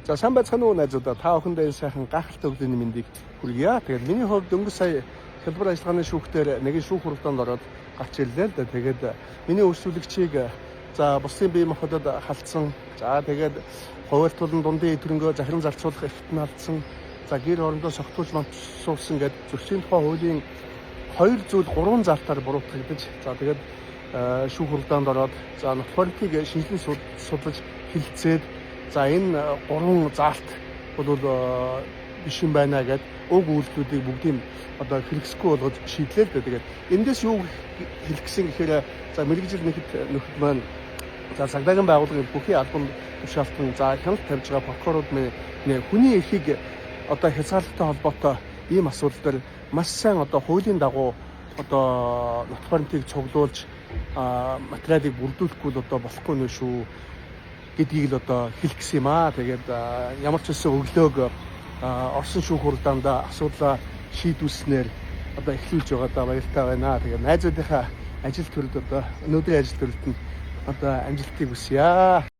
За, сайн байцгаана уу, найзуудаа. Та бүхэндээ энэ сайхан гайхалтай өглөөний мэндийг хүргье. Тэгээд миний хувьд дөнгөж сая хялбар ажиллагааны шүүхтэр нэгэн шүүх хуралдаанд ороод гарч ирлээ л да. Тэгээд миний өрсөлдөгчийг за бусдын бие махбодод халдсан. За, тэгээд хуваарь тулан дундын эд хөрөнгөө захиран зарцуулах эрхт нь алдсан. За, гэр орондоо согтуулж мантсуулсан гэдэг зөрчлийн тухай хуулийн хоёр зүйл гурван залтаар буруутгагдаж, за, тэгээд шүүх хуралдаанд ороод, за, нутг баримтыг шинжилэн судлаж хэлэлцээд, за, энэ гурван заалт бол биш юм байна гэд уг үйлдэлүүдийг бүгдийг одоо хэрэгсэхгүй болгож шийдлээ л дээ. Тэгээд эндээс юу хэлэх гэсэн гэхээр, за, мэргэжил нэхэд нөхөд маань, за, цагдаагийн байгууллагын бүхий албан тушаалтан, за, хяналт тавьж байгаа прокурорууд минь, хүний эрхийг одоо хязгаарлалтай холбоотой ийм асуудал дээр маш сайн одоо хуулийн дагуу одоо нутг баримтыг цуглуулж, материалыг бүрдүүлэхгүй л одоо болохгүй нэ шүү гэдгийг л одоо хэлэх гэсэн юм аа. Тэгээд ямар ч байсан өглөөг Орсон шүүх хуралдаанд асуудлаа шийдүүлснээр одоо эхлүүлж байгаадаа баяртай байна. Тэгээд найзуудынхаа ажил төрөлд, одоо өнөөдрийн ажил төрөлд нь одоо амжилтыг хүсье.